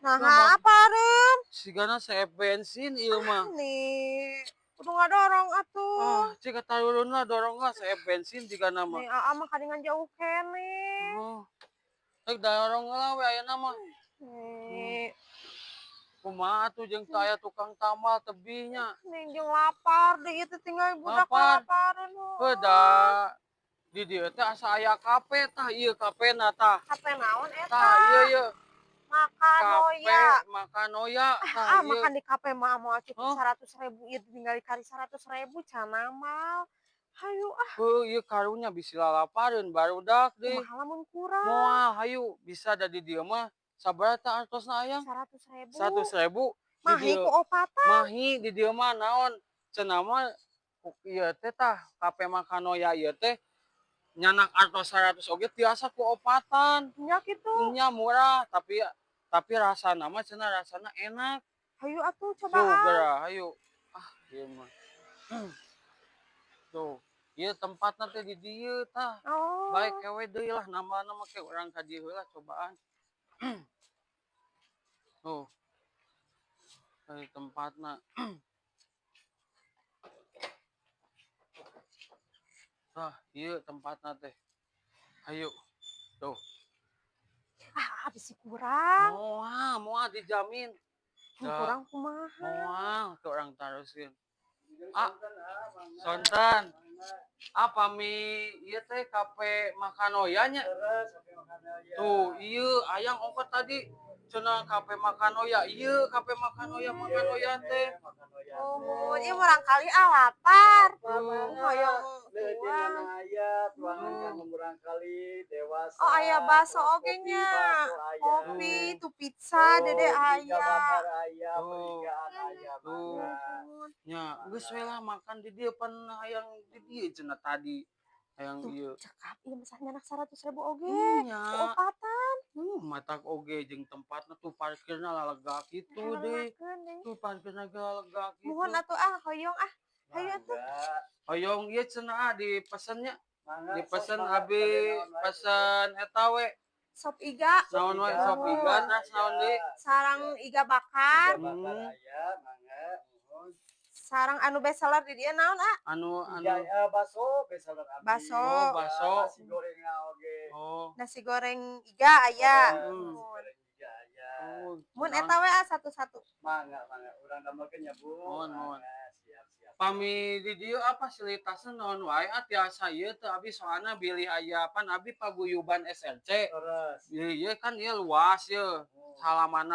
Nah, Mah apa areum? Sigana seep bensin ieu mah. Nih, kudu ngadorong atuh. Ah, cik tarurun lah, dorong lah, seep bensin jigana mah. Nih, aa mah kadingan jauh keneh. Oh. Rek dorong lah we ayeuna mah. Nih, Kumaha atuh jeung teu aya tukang tambal tebih nya. Nih jeung lapar deui ieu teh, tinggal budak Lapar. Lapareun. Heuh, da di dieu teh asa aya kafe tah, ieu kafena tah. Kafe naon eta? Tah, ieu ieu. Makanoya. Kafe Makanoya tah Ah, ieu. Makan di kafe mah moal cukup Huh? 100.000 ieu, tinggal kari 100.000 can mah. Hayu ah. Heuh, ieu karunya bisi lalapareun barudak deui. Kumaha lamun kurang? Moal, hayu bisa da di dieu mah sabaraha tah artosna, Ayang? 100.000. 100.000 di Mahi dieu. Ku opatan. Mahi di dieu mah naon cenah mah ieu teh tah kafe Makanoya ieu teh nyanak artos 100 oge tiasa ku opatan. Nya kitu. Nya murah, tapi rasana mah cenah rasana enak. Hayu atuh Tuh, cobaan. Geura hayu. Ah, ieu mah. Tuh, ieu tempatna teh di dieu tah. Oh. Baik kewe deui lah nambahna mah, ke urang ka dieu heula cobaan. Tuh. Dari tempatna. Tah, ieu tempatna teh. Hayu. Tuh. Ah, bisi kurang. Moal, moal dijamin. Mun Da, kurang kumaha? Moal ke urang taroskeun. Ah, sonten. Ah, pami ieu teh kafe Makanoya nya. Tuh, ieu Ayang ongkot tadi cenah kafe Makanoya. Ieu kafe Makanoya, Makanoya teh. Oh, ieu murangkalih ah lapar. Tuh. Hoyong Leutik tuang. mana aya tuangan kanggo murangkalih dewasa. Oh, aya baso terus oge kopi, nya. Baso aya. Kopi, tuh pizza, dede Tuh, iga aya. Bakar aya, Tuh. perigaan aya, Tuh. mangga. Nya, geus we lah makan di dieu, pan hayang di dieu cenah tadi. Hayang Tuh, ieu. Cekap ieu mah nyanak 100.000 oge. Nya. Ku opatan. Matak oge jeung tempatna tuh parkirna lallega kitu deui. Makan deui. Tuh parkirna ge lallega kitu. Muhun atuh ah, hoyong ah. Hayu atuh. Mangga. Hoyong ieu cenah ah dipesennya. Mangga, Dipesen sok, mangga, abi bade naon wae. Pesen eta we. Sop iga. Naon wae sop iga, terus naon deui? Sareng iga bakar. Iga bakar aya, mangga, muhun. Sareng anu best seller di dieu naon ah? Anu anu Iga baso best seller abi. Baso. Oh, baso. Nasi goreng oge. Oh. Nasi goreng iga aya. Nasi goreng iga aya. Oh, Mun naon? Eta we ah satu-satu. Mangga, mangga. Urang damelkeun ya, Bu. Muhun, muhun. Mangga, siap, siap. Pami di dieu apa fasilitasna naon wae ah, tiasa ieu teu abi? Soalna bilih aya pan abi paguyuban SLC. Terus. Ieu ieu kan ieu luas ieu. Oh. Salamana